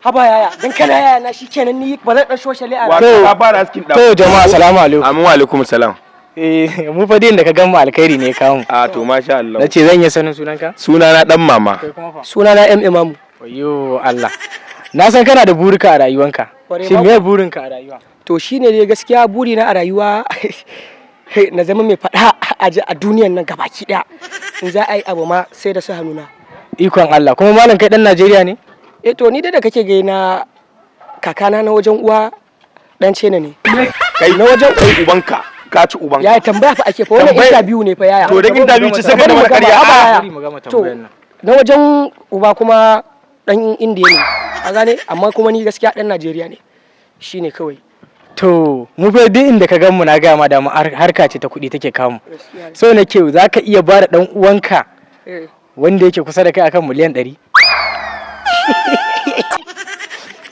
Haba yaya, dan kana yaya na shikenan, ni ba zan dan shoshale a Wato ka fara askin da. To jama'a, salamu alaikum. Amin, wa alaikum salam. Eh, mu fa din da ka gan mu, alkhairi ne kawo mu. A to, masha Allah. Na ce zan iya sanin sunanka? Suna na Dan Mama. Kai kuma fa? Suna na M Imamu. Wayyo Allah. Na san kana da burika a rayuwanka. Kwarai Shin ma. me burinka a rayuwa? To shine dai, gaskiya buri na a rayuwa na zama mai faɗa a ji a duniyan nan gabaki ɗaya. In za a yi abu ma sai da su hannuna. Ikon Allah. Kuma malam, kai dan Najeriya ne? Eh to, ni dai da kake gai na, kakana na wajen uwa dan Cena ne. Kai, na wajen kai ubanka, ka ci ubanka. Yaya, tambaya fa ake fa wannan. Interview ne fa, yaya. To dan interview ce sai ka Bari mu mana gama, ƙarya. haba A yaya. Bari mu gama To, tambayar nan. na wajen uba kuma dan Indiya ne, a gane, amma kuma ni gaskiya dan Najeriya ne, shine kawai. To, mu fa duk inda ka gan mu, na gaya ma da mu harka ce ta kuɗi take kawo mu. So nake, za ka iya ba da ɗan uwanka wanda yake kusa da kai akan miliyan 100?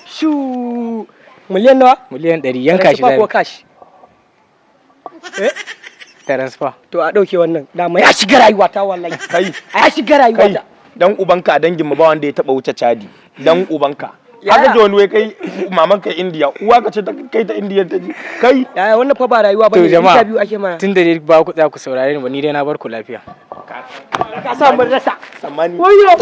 Shu, miliyan nawa? Miliyan 100, yanka shi Transfer ko zai. cash? Transfer. To a ɗauke wannan, dama ya shiga rayuwata wallahi. Kai. A ya shiga Kai, rayuwata. dan ubanka, a dangin mu ba wanda ya taba wuce Chadi. Dan ubanka. Yaya? Haka ji wani wai kai maman kai Indiya, uwa ka ce ta kai ta Indiya ta ji. Kai. Yaya, wannan fa ba rayuwa To bane. jama'a, Interview ake mana. tun da dai ba ku tsaya ku saurare ni ba, ni dai na bar ku lafiya. Ka sa mun rasa. Tsammani. Wayo.